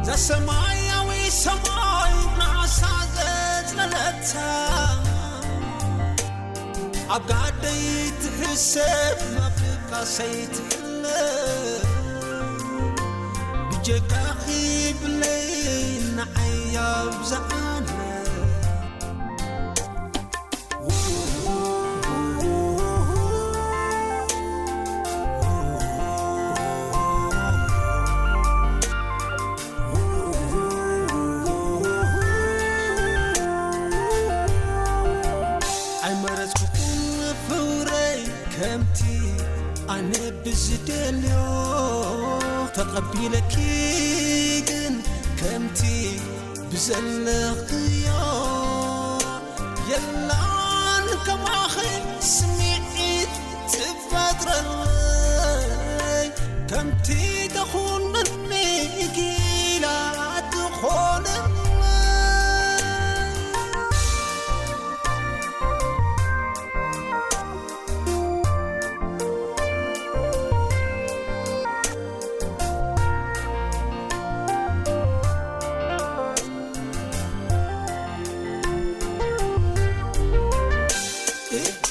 እዛ ሰማያዊ ሰማይ ናሳ ዘጽለለታ፣ ኣብ ጋደይ ትሕሰብ፣ ኣብ ድቃሰይ ትሕለ። ብጀካኺ ብለይ ንዓይ ኣብዝሓለ። ኣይመረጽኩን ፍቕረይ ከምቲ ኣነ ብዝደልዮ፣ ተቐቢለኪ ግን ከምቲ ብዘለኽዮ። የላን ከማኺ ስምዒት ትፈጥረለይ፣ ከምቲ ተኹነኒ ጊላ ትኾነለይ።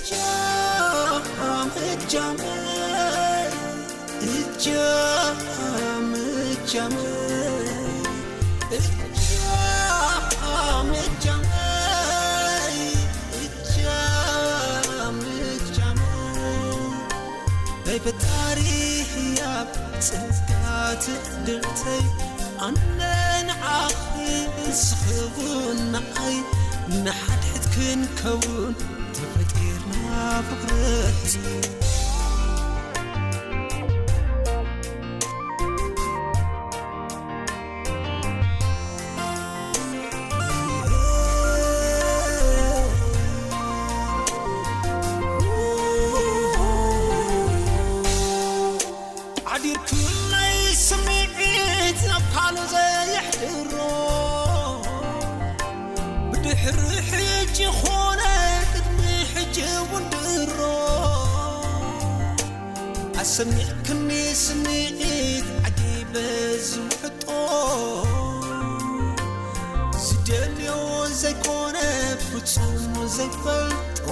እጃም እጃመይ፣ እጃም እጃመይ፣ እጃም እጃመይ፣ እጃም እጃመይ። ናይ ፈጣሪ ህያብ ጸጋ ትዕድልተይ፣ ኣነ ንዓኺ ንስኺ እውን ንዓይ፣ ንሓድሕድ ክንከውን ተፈጢርና ፍቕረይ። ሓዲርኩለይ ስምዒት ናብ ካልእ ዘየሕድሮ፣ ብድሕሪ ሕጂ ኾነ ቅድሚ ሕጂ እውን ድሮ፣ ኣሰሚዕክኒ ስምዒት ዓጊበ ዝውሕጦ፣ ዝደልዮ ዘይኮነ ፍጹም ዘይፈልጦ።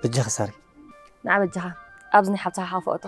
በጃኺ ሳሪ። ንዓ በጃኻ፣ ኣብዚ ናይ ሓብትኻ ሓፎ እቶ።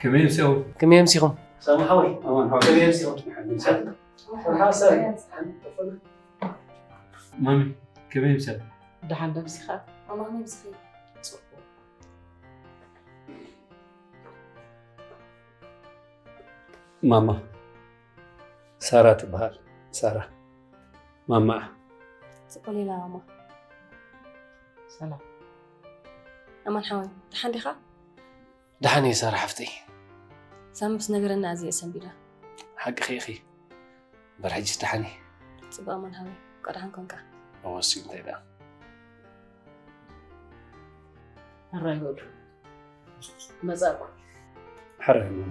ከመይ ኣምሲኹም? ከመይ ኣምሲኹም? ሳሚ ሓወይ፣ ኣማን ሓወይ። ከመይ ኣምሲኹም? ሓንሳብ። ሓንሳብ። ማሚ፣ ከመይ ኣምሲኹም? ደሓን ዶ ኣምሲኻ? ኣማን፣ ኣምሲኺ። ጽቡቕ። ማማ፣ ሳራ ትበሃል። ሳራ። ማማ። ጽቡቕ ሌላ ማማ። ሰላም። ኣማን ሓወይ፣ ደሓን ዲኻ? ደሓን እየ ሳራ ሓፍተይ። ሳሚ ምስ ነገረና ኣዝየ እየ ሰንቢደ። ሓቅኺ ኢኺ። እምበር ሕጂስ ደሓን እየ። ጽቡቕ ኣማን ሓወይ፣ እንኳዕ ደሓን ኮንካ። እወ፣ እስኪ እንታይ ደኣ? ሕራይ በሉ። መጻእኩ። ሕራይ በሉ።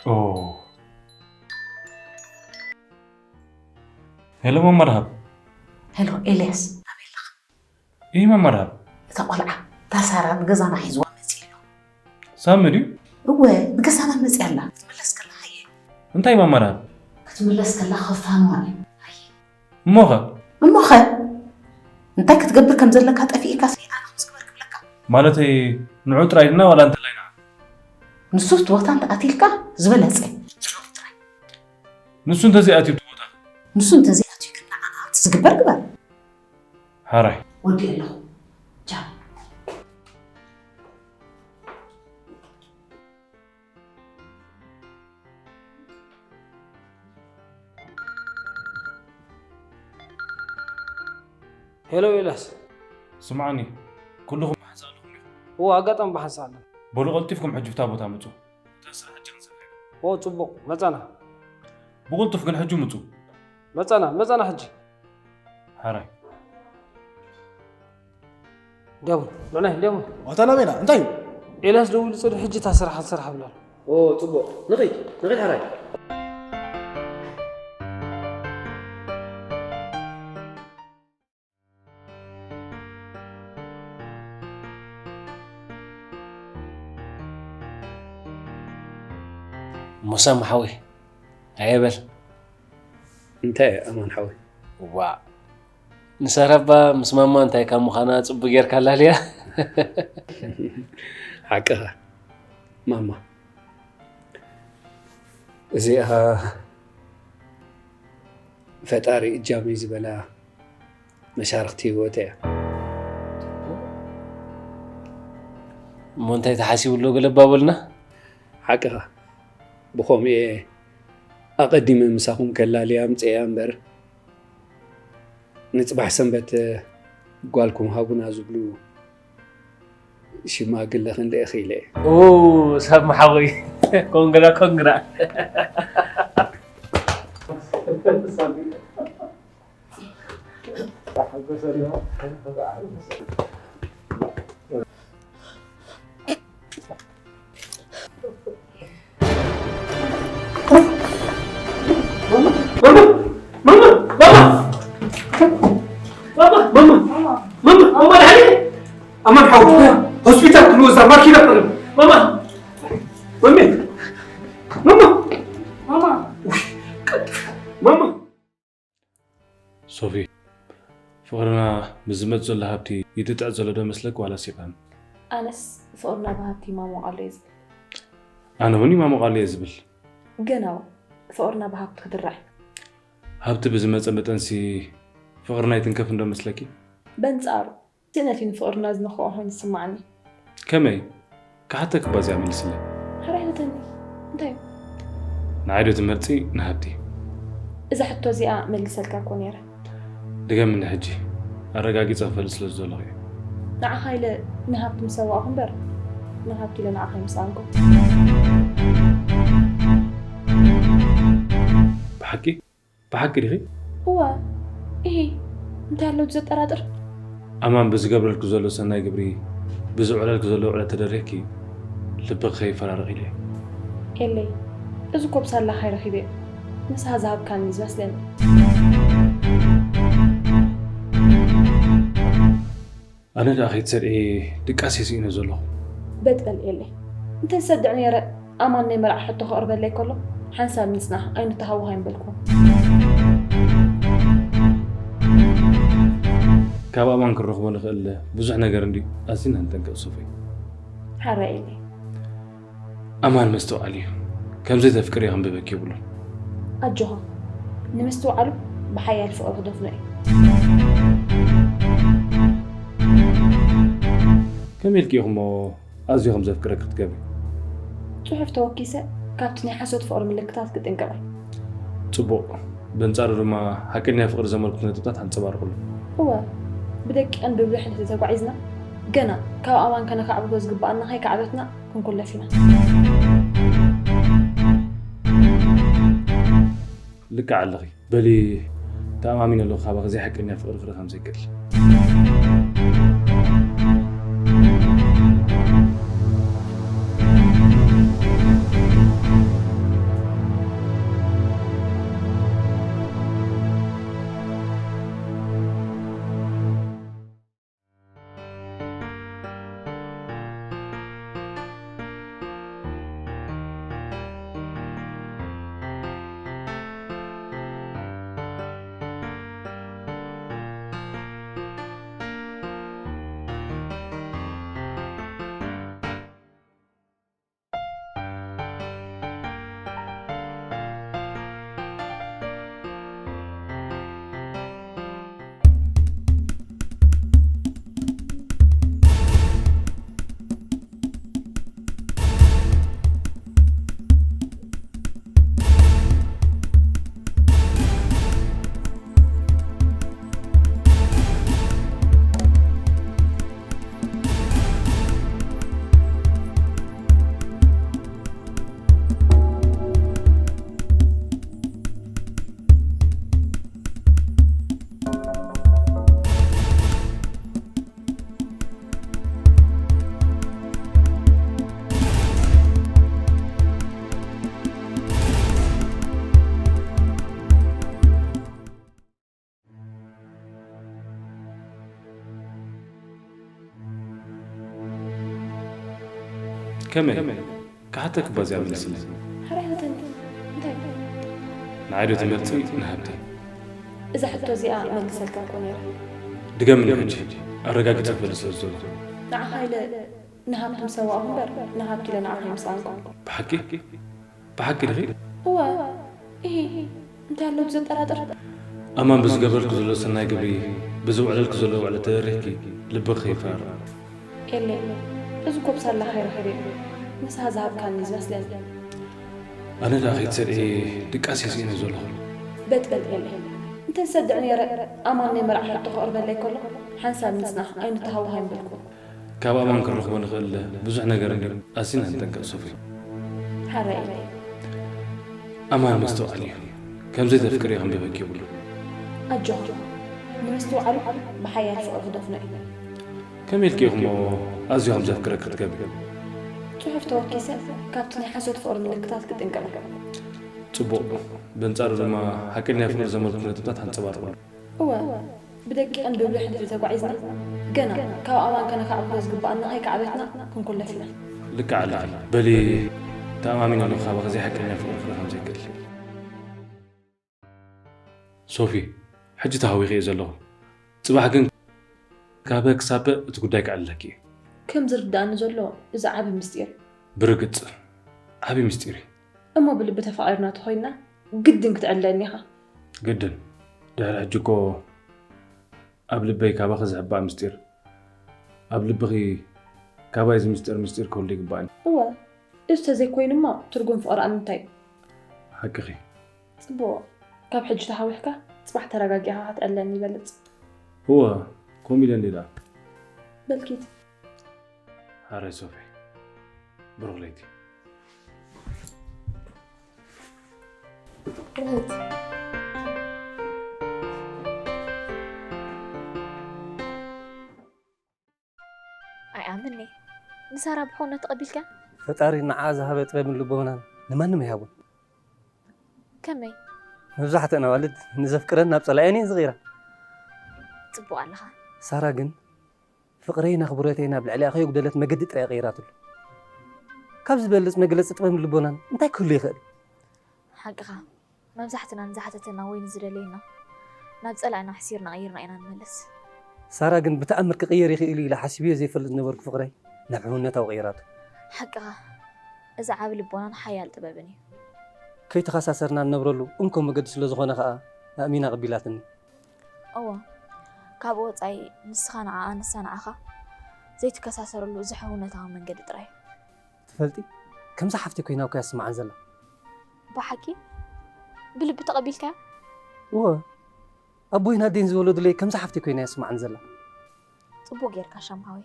ኦ። ሄሎ፣ ማማ ደሃብ። ሄሎ፣ ኤልያስ። ኣበይ ኣለኻ? እይ፣ ማማ ደሃብ። እታ ቆልዓ፣ እታ ሳራ ንገዛና ሒዝዋ መጺኡ ኣሎ። ሳሚ ድዩ? እወ፣ ንገዛና መጺኣ ኣላ። ክትምለስ ከላ ሃየ። እንታይ ማማ ደኣ? ክትምለስ ከላ ከፋንዋ እዩ። ሃየ። እሞኸ? እሞኸ? እንታይ ክትገብር ከም ዘለካ ጠፊእካስ ኣነ ከምዚ ግበር ክብለካ? ማለተይ ንዑ ጥራይ ድና ዋላ እንተላይ ንዓ? ንሱ እቲ ቦታ እንተኣትልካ ዝበለጸ። ንዑ ጥራይ። ንሱ እንተዘይኣትዩ እቲ ቦታ? ንሱ እንተዘይኣትዩ ግን ንዓ እቲ ዝግበር ግበር። ሓራይ። ወዲ ኣለኹ። ቻው። ሄሎ ኤልያስ። ስምዓኒ፣ ኩልኹም ብሓንሳእ ኣለኹም ዲኹም? እዎ፣ ኣጋጣሚ ብሓንሳእ ኣለና። በሉ ቀልጢፍኩም ሕጂ ብታ ቦታ ምጹ። እታ ስራሕ ሕጂ ክንሰርሕ ኢና። እዎ፣ ጽቡቕ፣ መጻና። ብቕልጡፍ ግን ሕጂ ምጹ። መጻና፣ መጻና ሕጂ። ሓራይ። ደሙ፣ ልዕናይ፣ ደሙ። ዋታ ናበይና? እንታይ እዩ? ኤልያስ ደዊሉ ጽድሪ ሕጂ እታ ስራሕ ክንሰርሕ ብላ ኣሎ። ኦ፣ ጽቡቕ። ንኺድ፣ ንኺድ ሓራይ። ሞሳም ሓወይ፣ ኣየበል። እንታይ ኣማን ሓወይ? ዋእ፣ ንሳራባ ምስ ማማ እንታይ ካብ ምዃና ጽቡቕ ጌርካ ኣላልያ። ሓቅኻ ማማ፣ እዚኣ ፈጣሪ እጃመይ ዝበላ መሻርኽቲ ህይወት እያ። እሞ እንታይ ተሓሲቡ ኣሎ ገለ እባ በልና? ሓቅኻ፣ ብኸምኡ እየ ኣቐዲመ ምሳኹም ከላልያ ኣምፅኤያ እምበር፣ ንፅባሕ ሰንበት ጓልኩም ሃቡና ዝብሉ ሽማግለ ክንደይ እኽኢለ እየ። ኦ፣ ሳሚ ሓወይ፣ ኮንግራ፣ ኮንግራ። ማማ! ማማ! ማማ! ማማ! ማማ! ማማ! ማማ! ማማ! ማማ! ኣማን ሓው፣ ሆስፒታል ክንወስዳ ማኪና ቅርብ። ማማ! ማሜ! ማማ! ማማ! ውይ፣ ቀልጥፍ። ማማ! ሶፊ፣ ፍቕርና ብዝመጽእ ዘሎ ሃብቲ ይጥጥዕ ዘሎ ዶ መስለኪ ዋላ ሲቓን? ኣነስ ፍቕርና ብሃብቲ ይማሞቕ ኣሎ እየ ዝብል። ኣነ እውን ይማሞቕ ኣሎ እየ ዝብል። ገና እውን ፍቕርና ብሃብቲ ክድራዕ እዩ። ሃብቲ ብዝመጸ መጠንሲ ፍቕርና ይትንከፍ እንዶ መስለኪ? በንጻሩ፣ ስእነት እዩ ንፍቕርና ዝነኽኦ ኮይኑ ዝስምዓኒ። ከመይ? ክሓተኪ እባ እዚኣ መልስለይ። ሕራይ ንተኒ። እንታይ እዩ? ንዓይ ዶ ትመርጺ ንሃብቲ? እዛ ሕቶ እዚኣ መልሰልካ እኮ ነይረ። ድገምኒ ሕጂ። ኣረጋጊጸ ክፈልጥ ስለ ዝደለኹ እየ። ንዓኻ ኢለ ንሃብቲ ምስ ሰዋእኩ እምበር፣ ንሃብቲ ኢለ ንዓኻ ኣይምስኣንኩ። ብሓቂ? ብሓቂ ዲኺ? እወ፣ እሂ፣ እንታይ ኣሎ ዘጠራጥር? ኣማን ብዝገብረልኪ ዘሎ ሰናይ ግብሪ፣ ብዝውዕለልኪ ዘሎ ውዕለት ተደሪኽኪ፣ ልብኺ ከይፈራረቕ ኢለ እየ። ኤለይ፣ እዚ እኮ ብሳላኻ ረኺበዮ። ንስኻ ዝሃብካኒ እዩ ዝመስለኒ። ኣነ ደኣ ከይትሰድዒ ድቃስ እየ ስኢነ ዘለኹ። በጥ በል ኤለይ። እንተ ዝሰድዕ ነይረ፣ ኣማን ናይ መርዓ ሕቶ ከቕርበለይ ከሎ፣ ሓንሳብ ንጽናሕ፣ ኣይንተሃወኽ ኣይምበልኩዎን። ካብ ኣማን ክንረኽቦ ንኽእል ብዙሕ ነገር እንድዩ፣ ኣዚና ንጠንቀቕ ሶፊ። ሓራይ ኤለይ። ኣማን መስተውዓሊ እዩ። ከም ዘይተፍቅርዮ ከንብበኪ የብሉን። ኣጆኻ፣ ንምስትውዓሉ ብሓያል ፍቕሪ ክደፍኖ እዩ። ከመይ ኢልኪ ኢኹሞ ኣዝዩ ከም ዘፍቅረኪ ክትገብሪ? ጽሑፍ ተወኪሰ ካብቲ ናይ ሓሶት ፍቕሪ ምልክታት ክጥንቀቕ እየ። ጽቡቕ። በንጻሩ ድማ ሓቀኛ ፍቕሪ ዘመልክቱ ነጥብታት ኣንጸባርቕሉ። እወ፣ ብደቂቕን ብብልሕን እንተተጓዒዝና፣ ገና ካብ ኣማን ከነካዕብቶ ዝግብኣና ከይካዕበትና ክንኩለፍ ኢና። ልክዕ ኣለኺ። በሊ ተኣማሚነ ኣለኹ ካባኺ ዘይሓቀኛ ፍቕሪ ክርኢ ከም ዘይክእል። ከመይ? ክሓተኪ እባ እዚኣ መልስለይ። ሓራይ ፈተኒ እንታይ? ንዓይ ዶ ትመርጺ ንሃብተይ? እዛ ሕቶ እዚኣ መልሰልካ እኮ ነይረ። ድገምኒ ሕጂ ኣረጋጊጸ ክፈልጥ ስለ ዝደለኹ። ንዓኻ ኢለ ንሃብቲ ምሰዋእኹ እምበር ንሃብቲ ኢለ ንዓኻ ኣይምስኣንኩ። ብሓቂ? ብሓቂ ዲኺ? እወ እሂ እንታይ ኣሎ ብዘጠራጥር? ኣማን ብዝገበርኩ ዘሎ ሰናይ ግብሪ ብዝውዕለልኩ ዘሎ ውዕለት ተደሪኽኪ ልብኺ ከይፈርር። ኤሌ እዚ እኮ ብሳላ ከይረኽብ እዩ። ንስኻ ዝሃብካኒ ዝመስለኒ። ኣነ ደኣ ከይትሰድዒ ድቃስ እየ ስኢነ ዘለኹ። በጥ በጥ ኤሌ እንተ ዝሰድዕ ነይረ ኣማን ናይ መርዓ ሕቶ ከቕርበለይ ከሎ ሓንሳብ ምጽናሕ ኣይንተሃወኽ ኣይምበልኩ። ካብ ኣማን ክንረኽቦ ንኽእል ብዙሕ ነገር እንድዩ። ኣዚና ንጠንቀቕ ሶፊ። ሓራይ ኤሌ ኣማን መስተውዓሊ እዩ። ከም ዘይተፍቅርዮ ከንብበኪ የብሉ። ኣጆኻ ንምስትውዓሉ ብሓያል ፍቕሪ ክደፍኖ እዩ። ከመይ ኢልኪ ኢኹሞ ኣዝዩ ከም ዘፍቅረኪ ክትገብሪ? ጽሑፍ ተወኪሰ ካብቲ ናይ ሓሶት ፍቕሪ ምልክታት ክጥንቀቕ። ጽቡቕ። በንጻሩ ድማ ሓቀኛ ፍቕሪ ዘመልክቱ ነጥብታት ኣንጸባርቑሉ። እወ ብደቂቕን ብብልሕን ድሕሪ ተጓዒዝና ገና ካብ ኣማን ከነካዕብቶ ዝግብኣና ከይካዕበትና ክንኩለፍ ኢና። ልክዕ ኣለኺ። በሊ ተኣማሚነ ኣለኹ ካባኺ ዘይሓቀኛ ፍቕሪ ክርኢ ከም ዘይክእል። ሶፊ፣ ሕጂ ተሃዊኸ እየ ዘለኹ። ጽባሕ ግን ካብ ክሳብ እቲ ጉዳይ ክዕልለኪ እዩ። ከም ዝርዳእኒ ዘሎ እዚ ዓቢ ምስጢር እዩ። ብርግጽ ዓቢ ምስጢር እዩ። እሞ ብልቢ ተፋቒርና ተኾይንና ግድን ክትዕልለኒ ኢኻ። ግድን። ድሕሪ ሕጂ እኮ ኣብ ልበይ ካባኺ ዝሕባእ ምስጢር ኣብ ልብኺ ካባይ እዚ ምስጢር ምስጢር ክህሉ ይግባእኒ። እወ እዚ ተዘይኮይኑ እሞ ትርጉም ፍቕሪ ኣብ ምንታይ እዩ? ሓቅኺ። ጽቡቕ ካብ ሕጂ ተሃዊኽካ ጽባሕ ተረጋጊኻ ክትዕለኒ ይበልጽ። እወ ከምኡ ኢለ እንዲ ደኣ። በልኪት ሓራይ ሶፊ ብሩኽ ለይቲ። ራይት ኣይኣምንኒ ንሳራ ብሕውነት ተቐቢልካ ፈጣሪ ንዓ ዝሃበ ጥበብን ልቦናን ንማንም ኣይሃቦን። ከመይ መብዛሕትአን ኣዋልድ ንዘፍቅረን ናብ ጸላእየን እየን ዝቕይራ። ጽቡቕ ኣለኻ። ሳራ ግን ፍቕረይን ኣኽብሮተይን ኣብ ልዕሊኣ ከየጉደለት መገዲ ጥራይ ቀይራትሉ። ካብ ዝበልጽ መግለጺ ጥበብን ልቦናን እንታይ ክህሉ ይኽእል? ሓቅኻ መብዛሕትና ንዝሓተተና ወይ ንዝደለየና ናብ ጸላእና ኣሕሲርና ቀይርና ኢና ንመለስ። ሳራ ግን ብተኣምር ክቕየር ይኽእል እዩ ኢለ ሓሲበዮ ዘይፈልጥ ዝነበርኩ ፍቕረይ ናብ ሕውነታዊ ቀይራቶ። ሓቅኻ እዚ ዓቢ ልቦናን ሓያል ጥበብን እዩ። ከይተኸሳሰርና እንነብረሉ እንኮ መገዲ ስለ ዝኾነ ኸኣ ኣእሚና ኣቐቢላትኒ። እወ ካብኡ ወጻኢ ንስኻ ንዓኣ ንሳ ንዓኻ ዘይትከሳሰርሉ እዚ ሕውነታዊ መንገዲ ጥራይ እዩ። ትፈልጢ ከምዛ ሓፍተይ ኮይና እኮ እያ ትስምዓኒ ዘላ። ብሓቂ ብልቢ ተቐቢልካያ? እወ ኣቦይን ኣደይን ዝወለዱለይ ከምዛ ሓፍተይ ኮይና እያ ትስምዓኒ ዘላ። ጽቡቕ ጌርካ ሻምሃዊ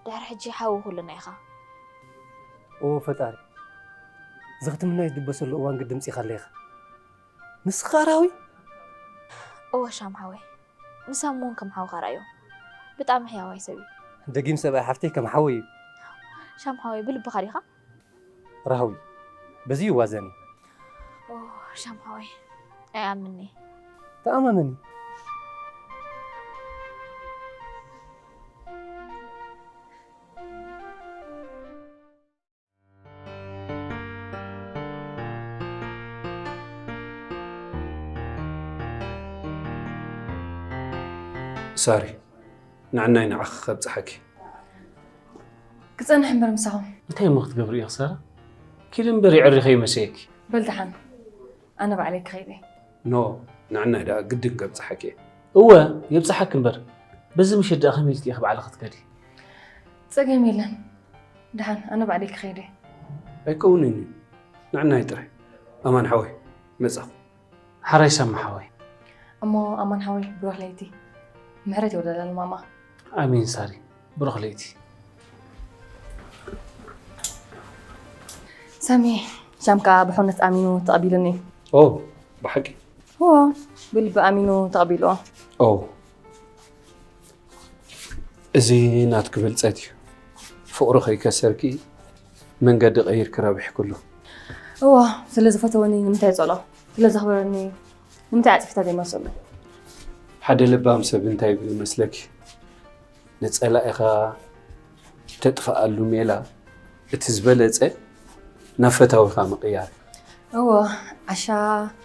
ድሕሪ ሕጂ ሓዊ ኩልና ኢኻ። ኦ ፈጣሪ እዚ ክትምናይ ዝድበሰሉ እዋን ግን ድምፂ ይኻለይኻ። ንስኻ ራዊ እወ ሻምሃዊ ንሳም እውን ከም ሓውኻ ራእዮ። ብጣዕሚ ሕያዋይ ሰብ እዩ። ደጊም ሰብኣይ ሓፍተይ ከም ሓወይ እዩ። ሻምሃዊ ብልብኻ ዲኻ? ራህዊ በዚ ይዋዘን እዩ። ኦ ሻምሃዊ ኣይኣምንኒ። ተኣማመኒ። ሳሪ ንዕናይ ንዓኺ ከብጽሓኪ። ክጸንሕ እምበር ምሳኹም። እንታይ እሞ ክትገብሪ ኢኺ ሳራ? ኪዲ እምበር የዕሪኸ ይመስየኪ። በል ደሓን ኣነ ባዕለይ ክኸይድ እየ። ኖ ንዕናይ ደኣ ግድን ከብጽሓኪ እየ። እወ የብጽሓኪ እምበር በዚ ምሸት ደኣ ከመይ ኢልኪ ኢኺ ባዕልኺ ክትከዲ? ጸገም የለን ደሓን ኣነ ባዕለይ ክኸይድ እየ። ኣይከውንን እዩ ንዕናይ ጥራይ። ኣማን ሓወይ መጻኹ። ሓራይ ሳሚ ሓወይ። እሞ ኣማን ሓወይ ብሩኽ ለይቲ። ምሕረት የውርደላ ንማማ። ኣሜን ሳሪ ብሩኽ ለይቲ። ሳሚ ሳም ከዓ ብሕውነት ኣሚኑ ተቐቢሉኒ። ኦ ብሓቂ? እዎ ብልቢ ኣሚኑ ተቐቢልዎ። ኦ እዚ ናትኪ ብልፀት እዩ። ፍቕሩ ከይከሰርኪ መንገዲ ቀይርኪ ረቢሕክሉ። እዎ ስለ ዝፈተወኒ ንምንታይ ይፀልኦ? ስለ ዘኽብረኒ ንምንታይ ኣፅፊታ ዘይመልሰሉ? ሓደ ለባም ሰብ እንታይ ይብል ይመስለኪ? ንፀላኢኻ ተጥፍኣሉ ሜላ እቲ ዝበለጸ ናብ ፈታዊኻ ምቕያር። እዎ፣ ዓሻ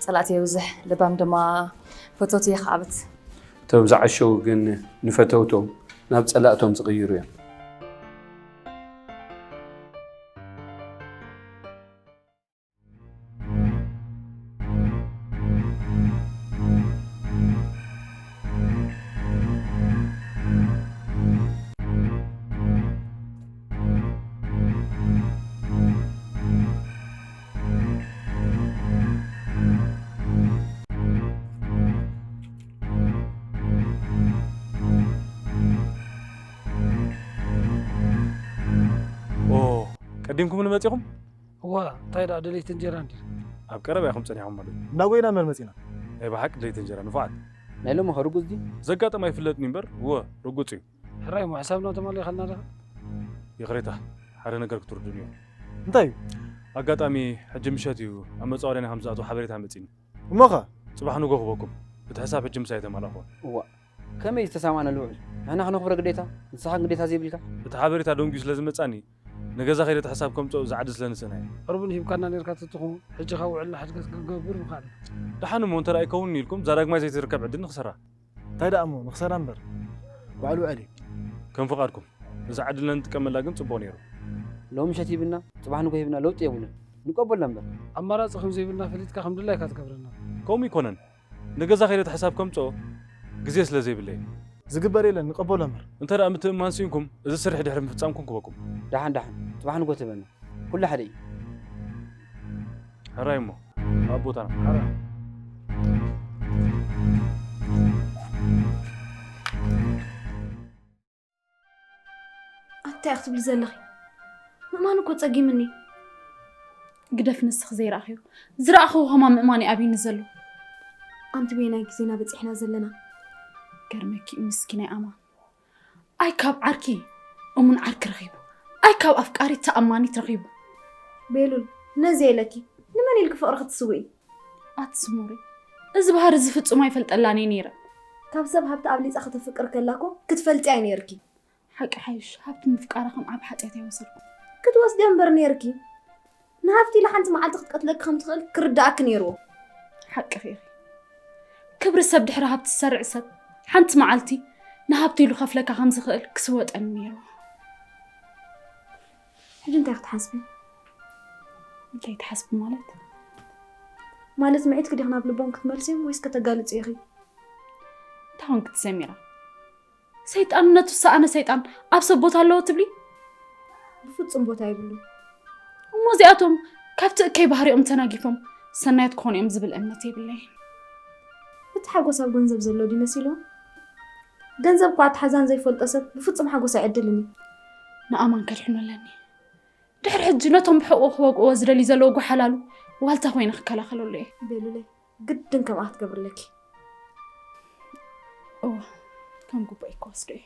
ጸላእቲ የብዝሕ፣ ለባም ድማ ፈቶት የኻዕብት። እቶም ዝዓሸዉ ግን ንፈተውቶም ናብ ጸላእቶም ዝቕይሩ እዮም። ኦ፣ ቀዲምኩም ንመጺኹም? እዋ እንታይ ደኣ ደለይቲ እንጀራ እንዲር ኣብ ቀረባ ኢኹም ጸኒሖም ማለት እዩ። እናጎይና መር መጺና። ናይ ብሓቂ ደለይቲ እንጀራ ንፉዓት። ናይ ሎሚ ኸ ርጉጽ ድዩ? ዘጋጠመ ኣይፍለጥን እምበር፣ እወ፣ ርጉጽ እዩ። ሕራይ እሞ ሕሳብና ተማሊኻልና ደኣ። ይቕሬታ፣ ሓደ ነገር ክትርዱን እዩ። እንታይ እዩ? ኣጋጣሚ ሕጂ ምሸት እዩ ኣብ መጻወድያና ከም ዝኣትዉ ሓበሬታ መጺኒ። እሞኸ? ጽባሕ ንጎ ክበኩም። እቲ ሕሳብ ሕጂ ምሳይ ተማላኽዎ። እዋ ከመይ ዝተሰማዕና ልውዕል ንሕና ክነኽብሮ ግዴታ ንስኻ ግዴታ ዘይብልካ። እቲ ሓበሬታ ደንጉዩ ስለ ዝመጻኒ ንገዛ ከይደ እቲ ሕሳብ ከምጽኦ ዝዓዲ ስለ ንሰናየ። ዕርቡን ሂብካና ነርካ ተትኹ ሕጂ ካብ ውዕልና ሕድገት ክንገብር ምዃንና። ደሓን እሞ እንተ ደኣ ኣይከውንን ኢልኩም እዛ ዳግማይ ዘይትርከብ ዕድል ንኽሰራ። እንታይ ደኣ እሞ ንኽሰራ እምበር። ባዕሉ ውዕል እዩ። ከም ፍቓድኩም። እዛ ዕድል ንጥቀመላ ግን ጽቡቕ ነይሩ። ሎሚ ምሸት ሂብና ጽባሕ ንጎ ሂብና ለውጢ የብሉን። ንቀበሎ እምበር። ኣማራጺ ከም ዘይብልና ፈሊጥካ ከም ድላይካ ትገብረና። ከምኡ ኣይኮነን። ንገዛ ከይደ እቲ ሕሳብ ከምጽኦ ግዜ ስለ ዘይብለይ። ዝግበር የለን ንቀበሎ እምበር። እንተ ደኣ ምትእምማን ስኢንኩም እዚ ስርሒ ድሕሪ ምፍጻምኩም ክበኩም። ደሓን ደሓን ጽባሕ ንጎ ትህበና። ኩሉ ሓደ እዩ። ሕራይ እሞ ኣብ ቦታና። ኣንታይ ክትብሊ ዘለኺ? ምእማን እኮ ጸጊምኒ። ግደፍ ንስኺ ዘይረኣኽዮ። ዝረኣኽዎ ከማን ምእማን እዩ ኣብዩኒ ዘሎ። ኣንቲ በየናይ ግዜና በጺሕና ዘለና? ገርመኪ እዩ ምስኪናይ ኣማን። ኣይ ካብ ዓርኪ እሙን ዓርኪ ረኺቡ። ኣይ ካብ ኣፍቃሪት ተኣማኒት ረኺቡ። ቤሉል ነዚ ኢለኪ ንመን ኢልኪ ፍቕሪ ክትስውኢ? ኣቲ ስሙሪ፣ እዚ ባህሪ እዚ ፍጹም ኣይፈልጠላን እየ ነይረ። ካብ ሰብ ሃብቲ ኣብሊጻ ከተፍቅር ከላ እኮ ክትፈልጥያ ነይርኪ። ሓቂ ሓይሽ፣ ሃብቲ ምፍቃራ ከም ዓቢ ሓጢኣት ኣይወሰድኩን። ክትወስድዮ እምበር ነይርኪ። ንሃብቲ ኢላ ሓንቲ መዓልቲ ክትቀትለኪ ከም ትኽእል ክርድኣኪ ነይርዎ። ሓቅኺ ኢኺ። ክብሪ ሰብ ድሕሪ ሃብቲ ዝሰርዕ ሰብ ሓንቲ መዓልቲ ንሃብቲ ኢሉ ከፍለካ ከም ዝኽእል ክስወጠኒ ነይርዎ። ሕጂ እንታይ ክትሓስቢ? እንታይ ትሓስቢ ማለት? ማለት ምዒትኪ ዲኺ ናብ ልቦም ክትመልስዮም ወይስ ከተጋልጽ ኢኺ? እንታይ ኮንኪ ትሰሚራ? ሰይጣንነቱ ሰኣነ ሰይጣን ኣብ ሰብ ቦታ ኣለዎ ትብሊ? ብፍጹም ቦታ የብሉን። እሞ እዚኣቶም ካብቲ እከይ ባህሪኦም ተናጊፎም ሰናያት ክኾኑ እዮም ዝብል እምነት የብለይን። እቲ ሓጎስ ኣብ ገንዘብ ዘሎ ድዩ መሲልዎም? ገንዘብ እኳ ኣትሓዛን ዘይፈልጦ ሰብ ብፍጹም ሓጎስ ኣይዕድልን እዩ። ንኣማን ከድሕኖ ኣለኒ። ድሕሪ ሕጂ ነቶም ብሕቑኡ ክወግእዎ ዝደልዩ ዘለዉ ጓሓላሉ ዋልታ ኮይነ ክከላኸለሉ እየ። ቤሉለይ ግድን ከምኣ ክትገብሪ ኣለኪ። እወ ከም ግቡእ ክወስዶ እየ።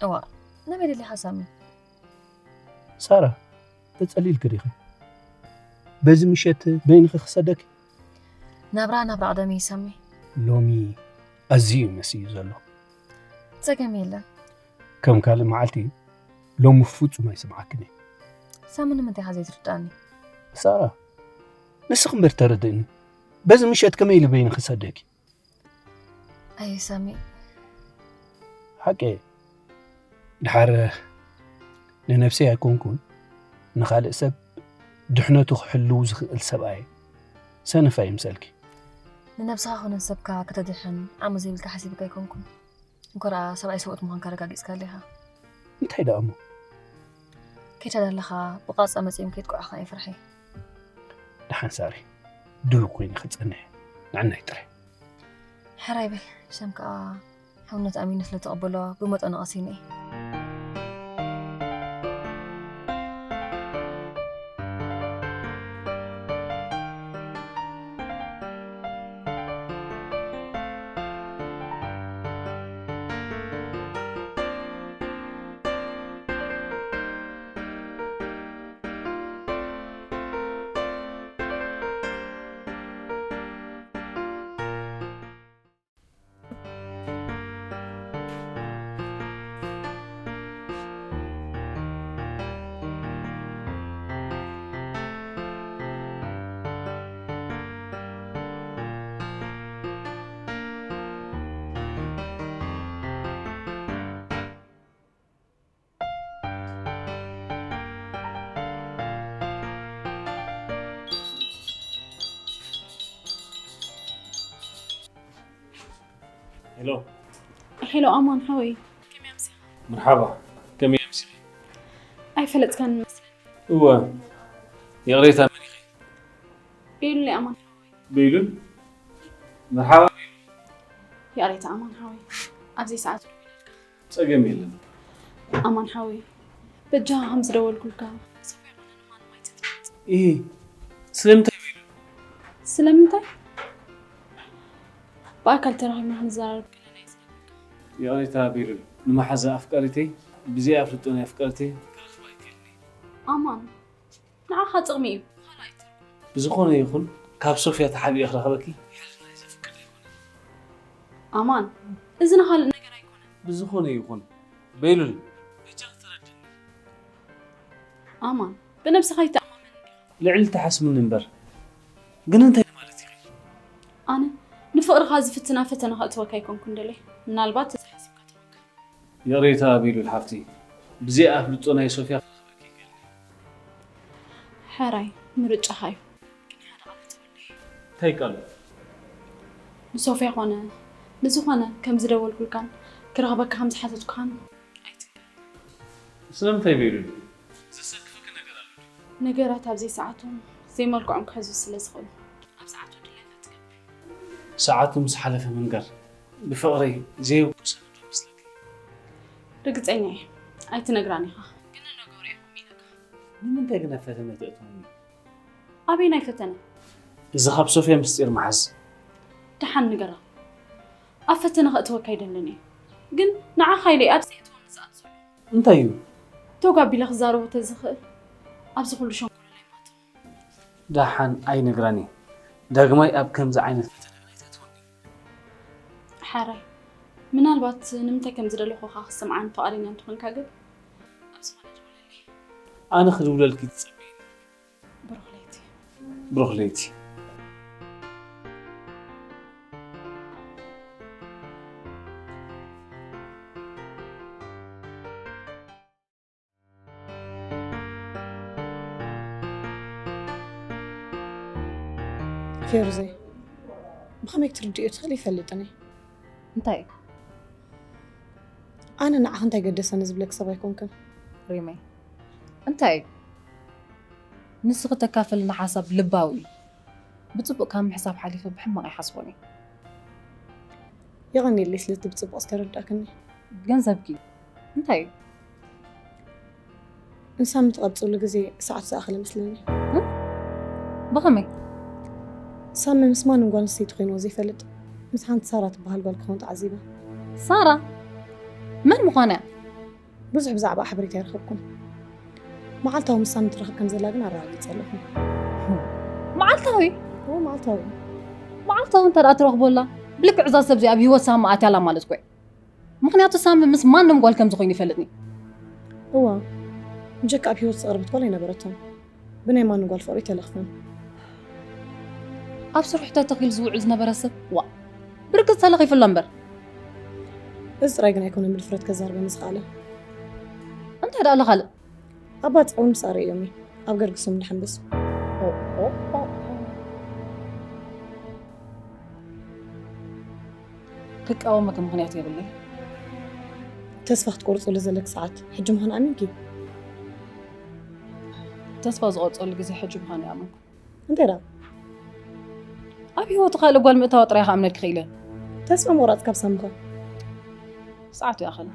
እዋ ናበይ ደሊኻ ሳሚ? ሳራ፣ ተጸሊልኪ ዲኺ? በዚ ምሸት በይንኺ ክሰደኪ? ናብራ ናብራ ቅደሚ ሳሚ። ሎሚ ኣዝዩ እዩ መስዩ ዘሎ። ጸገም የለን። ከም ካልእ መዓልቲ ሎሚ ፍጹም ኣይስምዓክን እየ። ሳሚ ንምንታይ ኢኻ ዘይትርድኣኒ? ሳራ፣ ንስኺ እምበር ተረድእኒ። በዚ ምሸት ከመይ ኢሉ በይንኺ ክሰደኪ? ኣየ ሳሚ። ሓቂ ድሓር ንነብሰይ ኣይኮንኩን ንኻልእ ሰብ ድሕነቱ ክሕልው ዝኽእል ሰብኣይ ሰነፍ ኣይምሰልኪ። ንነብስኻ ኮነ ንሰብካ ከተድሕን ዓቕሚ ዘይብልካ ሓሲብካ ኣይኮንኩን። እንኮ ደኣ ሰብኣይ ሰብኡት ምዃንካ ኣረጋጊጽካ ኣለኻ። እንታይ ደኣ እሞ? ከይታ ዘለኻ ብቓጻ መጺኦም ከይጥቅዑኻ እየ ፍርሐይ። ደሓን ሳሪ፣ ድሩት ኮይነ ክጸንሕ ንዕናይ ጥራይ። ሕራይ በል፣ ሰም ከኣ ሕውነት ኣሚነ ስለ ተቐበሎ ብመጠኑ ቀሲነ እየ። ሄሎ ኣማን ሓወይ፣ ከመይ ኣምሲኻ? መርሓባ፣ ከመይ ኣምሲኺ? ኣይፈለጥካን መስለኒ። እወ፣ ይቕሬታ፣ መን ኢኺ? ቤሉል ኣማን ሓወይ። ቤሉል? መርሓባ። ይቕሬታ ኣማን ሓወይ፣ ኣብዚ ሰዓት ደዊለልካ። ጸገም የለን። ኣማን ሓወይ፣ በጃኻ ከም ዝደወልኩልካ ሶፍያ ኮነ ንማንም ኣይትፍለጥ። እሂ፣ ስለምንታይ ቤሉል? ስለምንታይ? ብኣካል ተራኺብና ክንዘራረብ ከለና እዩ ዝነግረካ። ይቕሬታ ቤሉል፣ ንመሓዛ ኣፍቃሪተይ ብዘይ ኣፍልጦ ናይ ኣፍቀርተይ ክረኽባ ኣይክእልን እየ። ኣማን፣ ንዓኻ ጥቕሚ እዩ፣ ካልእ ኣይትርጉም። ብዝኾነ ይኹን፣ ካብ ሶፍያ ተሓቢኤ ክረኽበኪ ሕልናይ ዘፍቅድ ኣይኮነን። ኣማን፣ እዚ ንኻልእ ነገር ኣይኮነን። ብዝኾነ ይኹን፣ ቤሉል፣ በጃኺ ተረድእኒ። ኣማን፣ ብነብስኻ ይተኣማመን እንዲኻ። ልዕሊ ትሓስብኒ እምበር፣ ግን እንታይ ማለት ኢኺ? ኣነ ንፍቕርኻ ዝፍትና ፈተነ ከእትወካ ኣይኮንኩን ደለየ። ምናልባት እዚ ሓሲብካ ትኾንካ። ይቕሬታ ቤሉል ሓፍቲ፣ ብዘይ ኣፍልጦ ናይ ሶፍያ ክረኽበኪ ይክእል። ሕራይ፣ ምርጫኻ እዩ። ግን ሓደ ቃል ክትብለይ። እንታይ ቃል? ንሶፍያ ኮነ ንዝኾነ ከም ዝደወልኩልካን ክረኽበካ ከም ዝሓተትኩኻን ኣይትንገር። ስለምንታይ ቤሉል? ዘሰክፈኪ ነገር ኣሎ ድዩ? ነገራት ኣብ ዘይሰዓቶም ዘይመልክዖም ክሕዙ ስለ ዝኽእሉ፣ ኣብ ሰዓቱ ድላይካ ትገብር። ሰዓቱ ምስ ሓለፈ ምንጋር ብፍቕረይ ዘየብቁ ሰነድ ዶ መስለኪ? ርግጸኛ እየ ኣይትነግራን ኢኻ፣ ግን ንነገሩ እየ ከምኡ ኢለካ። ንምንታይ ግን ኣብ ፈተነ ተእትውኒ? ኣበየናይ ፈተነ? እዚ ካብ ሶፍያ ምስጢር ምሓዝ። ደሓን ንገራ። ኣብ ፈተነ ከእትወካ ኣይደልን እየ። ግን ንዓኻ ኢለ እየ ኣብዚ የእትወኒ ዝኣት ዘሎ። እንታይ እዩ? ቶግ ኣቢለ ክዛረቦ ተዝኽእል ኣብዚ ኩሉ ሸንኮለል ኣይምኣተኹን። ደሓን ኣይነግራን እየ። ዳግማይ ኣብ ከምዚ ዓይነት ፈተነ ግን ኣይተእትወኒ። ሕራይ፣ ምናልባት ንምንታይ ከም ዝደለኹኻ ክሰምዓኒ ፍቓደኛ እንተኾንካ ግን ኣብ ዝኾነ ደውለለይ። ኣነ ክድውለልኪ ትጸበይኒ? ብሩኽ ለይቲ። ብሩኽ ለይቲ። ፌሩዘይ፣ ብኸመይ ክትርድእዮ ትኽእል ይፈልጥን እየ። እንታይ? ኣነ ንዓኺ እንታይ ገደሰኒ ዝብለኪ ሰብ ኣይኮንክን። ሪመይ፣ እንታይ እዩ? ንስኺ ተካፍልና ሓሳብ ልባዊ እዩ። ብጽቡቕ ካብ ምሕሳብ ሓሊፈ ብሕማቕ ኣይሓስቦን እየ። የቐንየለይ ስለቲ ብጽቡቕ ዝተረዳእክኒ። ገንዘብኪ እንታይ እዩ? ንሳሚ ትቐብጽሉ ግዜ ሰዓት ዝኣኸለ መስለኒ። እ? ብኸመይ? ሳሚ ምስ ማንም ጓል ኣንስተይቲ ኮይንዎ ዘይፈልጥ፣ ምስ ሓንቲ ሳራ ትበሃል ጓል ክኸውን ተዓዚበ። ሳራ? መን ምዃና እያ? ብዙሕ ብዛዕባ ሓበሬታ ኣይረኸብኩን። መዓልታዊ ምስ ሳሚ ትራኸብ ከም ዘላ ግን ኣረጋጊጸ ኣለኹ። መዓልታዊ? እወ፣ መዓልታዊ። መዓልታዊ እንተ ደኣ ትረኽቦ ኣላ፣ ብልክዕ እዛ ሰብ እዚኣ ኣብ ህይወት ሳሚ ኣትያ ኣላ ማለት እኮ እዩ። ምኽንያቱ ሳሚ ምስ ማንም ጓል ከም ዝኾይኑ ይፈልጥኒ። እዋ፣ ብጀካ ኣብ ህይወት ዝቐረበት ጓል ኣይነበረትን። ብናይ ማንም ጓል ፍቕሪ ኣይተለኽፈን። ኣብ ስርሑ ተተኺሉ ዝውዕል ዝነበረ ሰብ፣ ዋእ፣ ብርግጽ ተለኺፉ ኣሎ እምበር። እዚ ጥራይ ግን ኣይኮነን ብድፍረት ከዛርበኒ ዝኸኣለ። እንታይ ደኣ ኣሎ ካልእ? ኣባጽዕ እውን ምስ ኣርእዮም እዩ ኣብ ገርግሶም ድሓንበስ። ኦ፣ ኦ፣ ኦ፣ ኦ። ክቃወመኪ ምኽንያት የብለይ። ተስፋ ክትቆርጽሉ ዘለኪ ሰዓት ሕጂ ምዃኑ ኣሚንኪ? ተስፋ ዝቆርጸሉ ግዜ ሕጂ ምዃኑ ይኣመንኩ። እንታይ ደኣ? ኣብ ህይወቱ ካልእ ጓል ምእታዋ ጥራይ ክኣምነኪ ክኢለ። ተስፋ ምቑራጽ ካብ ሳምኻ። ሰዓቱ ይኣኸል።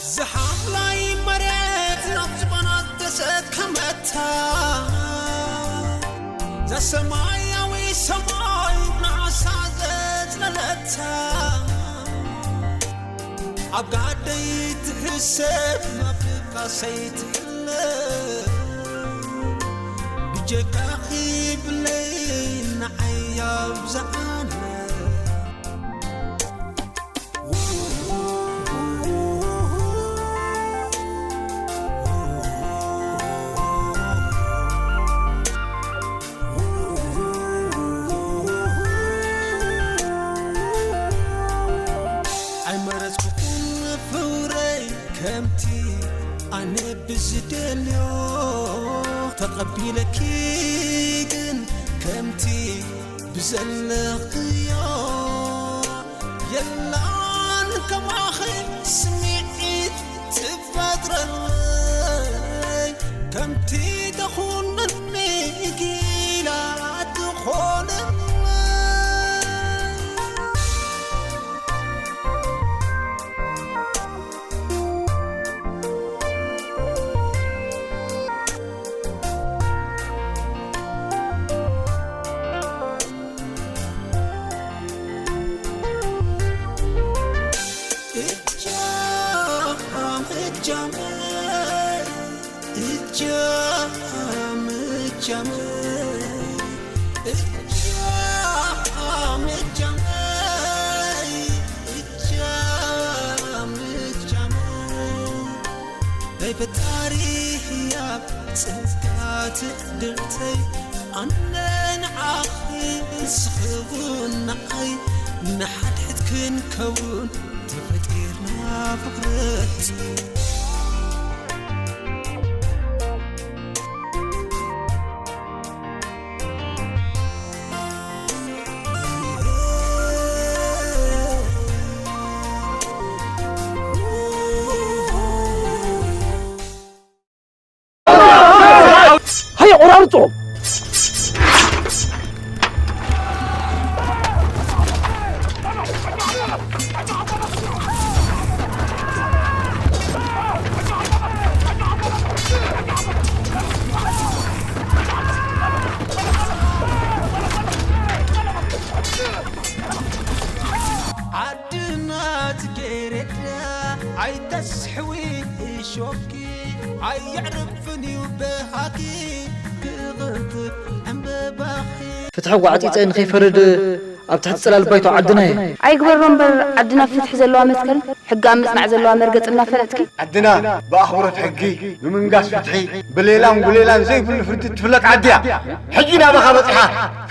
ዝሓምላይ መሬት ናብ ዝባና ተሰከመታ፣ ዘሰማያዊ ሰማይ ንዓሳ ዘጽለለታ፣ ኣብ ጋደይ ትሕሰብ፣ ኣብ ቃሰይ ትሕለ። ብጀካኺ ብለይ ንዓይ ኣብዝሓለ። ኣይመረጽኩኹን ፍቕረይ ከምቲ ኣነ ብዝደልዮ፣ ተቐቢለኪ ግን ከምቲ ብዘለኽዮ። የላን ከማኺ ስምዒት ትፈጥረለይ፣ ከምቲ ተኹንኒ ጊላ ትኾንለይ። እጃም እጃመይ፣ እጃም እጃመይ፣ እጃም እጃመይ፣ እጃም እጃመይ። ናይ ፈጣሪ ህያብ ጸጋ ትዕድልተይ፣ ኣነ ንዓኺ ንስኺ እውን ንዓይ፣ ንሓድሕድ ክንከውን ተፈጢርና ፍቕረት። ሃየ ቆራርጾ። ዓድና ጽጌረዳ ኣይተስሕዊ እሾኪ፣ ኣየዕርፍን እዩ በሃኪ ክቕንጥብ ዕምበባኺ። ፍትሒ ጓዕጺጸ ንኸይፈርድ ኣብ ትሕቲ ጽላል ባይቶ ዓድና እየ። ኣይግበሮ እምበር ዓድና ፍትሒ ዘለዋ መትከል፣ ሕጊ ኣብ ምጽናዕ ዘለዋ መርገጽ እናፈለጥኪ። ዓድና ብኣኽብሮት ሕጊ፣ ብምንጋስ ፍትሒ፣ ብሌላን ጉሌላን ዘይብሉ ፍርዲ ትፍለጥ ዓዲ እያ። ሕጂ ናባኻ በጺሓ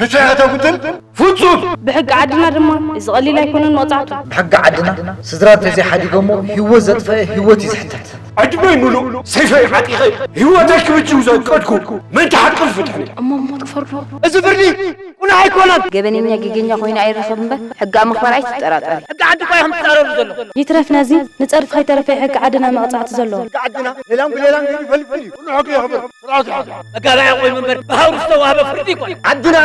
ፍትሒ ከተጉድል ፍጹም! ብሕጊ ዓድና ድማ እዚ ቀሊል ኣይኮነን መቕጻዕቱ። ብሕጊ ዓድና ስድራ እንተዘይሓዲጎሞ ህይወት ዘጥፈአ ህይወት እዩ ዝሕተት። ዕድመይ ምሉእ ሰይፈይ ዓጢቐ ህይወተይ ክብጅው ዘቀድኩ ምእንቲ ሓቅን ፍትሕን እየ። እሞ ሞት ክፈርዶ? እዚ ፍርዲ ቁኑዕ ኣይኮነን። ገበነኛ ጌገኛ ኮይኑ ኣይረኸብ እምበር ሕጊ ኣብ ምኽባር ኣይትጠራጠሪ። ሕጊ ዓዲ እኳ ኢኹም ትጻረሩ ዘለኹም። ይትረፍ ነዚ ንጸድፊ ከይተረፈ ሕጊ ዓድና መቕጻዕቲ ዘለዎ። ሕጊ ዓድና ሌላን ብሌላን ገይሩ ይፈልጥ እዩ። ኩሉ ሕጊ የኽብር። ስርዓት ይሓዝ። መጋባእያ ኮይኑ እምበር ብሃውሪ ዝተዋህበ ፍርዲ ኣይኮነን። ዓድና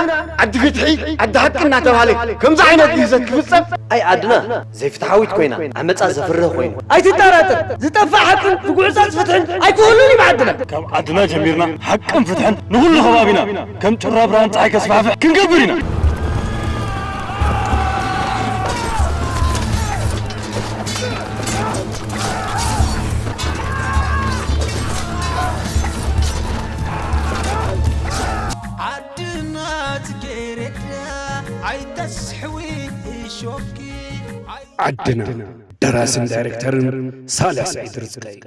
ዓዲ ፍትሒ፣ ዓዲ ሓቂ እናተባህለ ከምዚ ዓይነት ግህሰት ክፍጸም ኣይ ዓድና ዘይፍትሓዊት ኮይና ዓመጻ ዘፍርህ ኮይኑ። ኣይትጠራጠር፣ ዝጠፍእ ሓቅን ዝጉዕጸጽ ፍትሕን ኣይክህሉን እዩ ዓድና። ካብ ዓድና ጀሚርና ሓቅን ፍትሕን ንኹሉ ከባቢና ከም ጩራ ብርሃን ጸሓይ ከስፋሕፍሕ ክንገብር ኢና። ዓድና ጽጌረዳ ኣይተስሕዊ እሾኪ ኣይ- ዓድና። ደራስን ዳይሬክተርን ሳልሕ ስዒድ ርዝቀይ።